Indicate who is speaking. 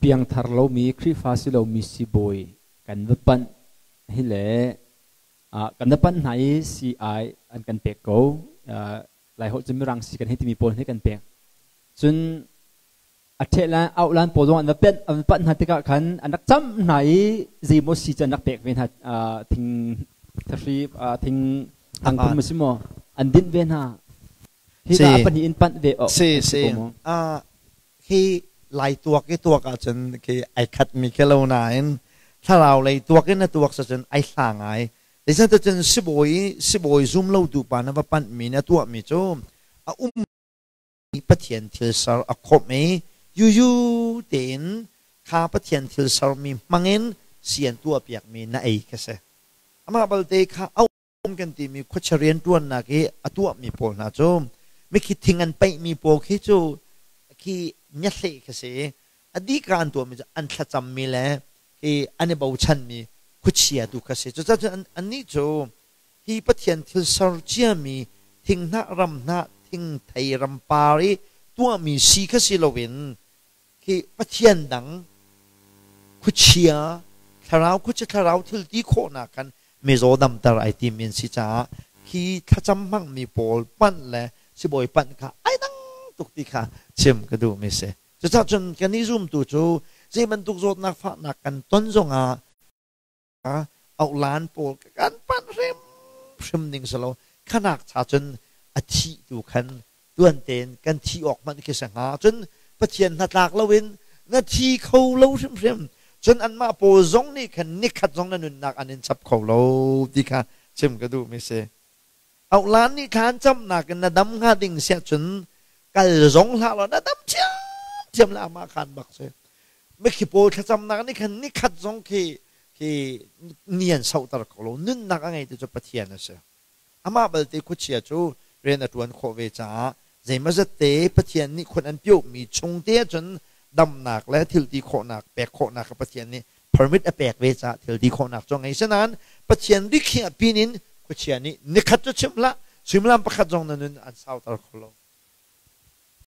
Speaker 1: Piangthar lomi Khrihfa si lomi sibawi kan va panh hi le kan va panh hna i sii-ai an kan pek ko. Laiholh cu Mirang si kan hei timi pawl nih kan pek. Cun a ṭheh lan auh lan pawl zong an va panh an panh hna tikah khan an rak camh hna i zeimaw si cu an rak pek ve hna thing thahri thing thangphum a si maw an dinh ve hna. Hi a pahnih in panh ve awk
Speaker 2: si si hi lai tuak i tuak ahcun khi ai khat mi khi lo nain thlarau lei tuak in a tuak cun ai hla ngai. Zeicahtiah sibawi sibawi zum lo tu pa na va panh mi na tuah mi cu a um Pathian thil ser a khawmh i yuyu tein kha Pathian thil sermi hmangin sian tuahpiak mi na ei kha si. Amah balte kha a um kan timi khuachia rianṭuannak i a tuahmi pawl hna cu mikhi thing an paihmi pawl khi cu khi nyahleh khi si i a dika an tuahmi cu an thlacammi le khi an i bochanmi khuachia tu kha si. Cucaah cun annih cu hi Pathian thil ser ciami thinghnah ramhnah thingthei rampar i tuahmi si kha si loin khi Pathian dang khuachia thlarau khuachia thlarau thil ti khawhnak khan mizaw damter ai tim in si caah khi thlacam hmangmi pawl panh le sibawi panh kha ai dang tuk ti kha chim ka duhmi si. Cucaah cun kan i zumtu cu zei bantuk zawtnak fahnak kan ton zongah auhlan pawl kan panh hrimhrim ding si lo. Khanak cha cun a thih tu khan tuan tein kan thi awk hmanh khi si hnga. Cun Pathian hnatlak loin na thi kho lo hrimhrim. Cun anmah pawl zong nih khan nikhat zong na nunnak an in chap kho lo ti kha chim ka duhmi si. Auhlan nih thlan camnak in na dam hnga ding siah cun kal zong hlah law na dam ṭhiamṭhiam le amah khan bak si. Mikhi pawl thlacamnak nih khan nikhat zong khi khi ni an sohter kho lo. Nunnak a ngeitu cu Pathian a si. Amah balte khuachia cu rian a ṭuan khawh ve caah zeimawzat te Pathian nih khun an piohmi chung te ahcun damnak le thilti khawhnak pek khawhnak kha Pathian nih permit a pek ve caah thilti khawhnak cu a ngei. Sinain Pathian rikhiah pin in khuachia nih nikhat cu chim hlah, suimilam pakhat zong na nun an sauter kho lo.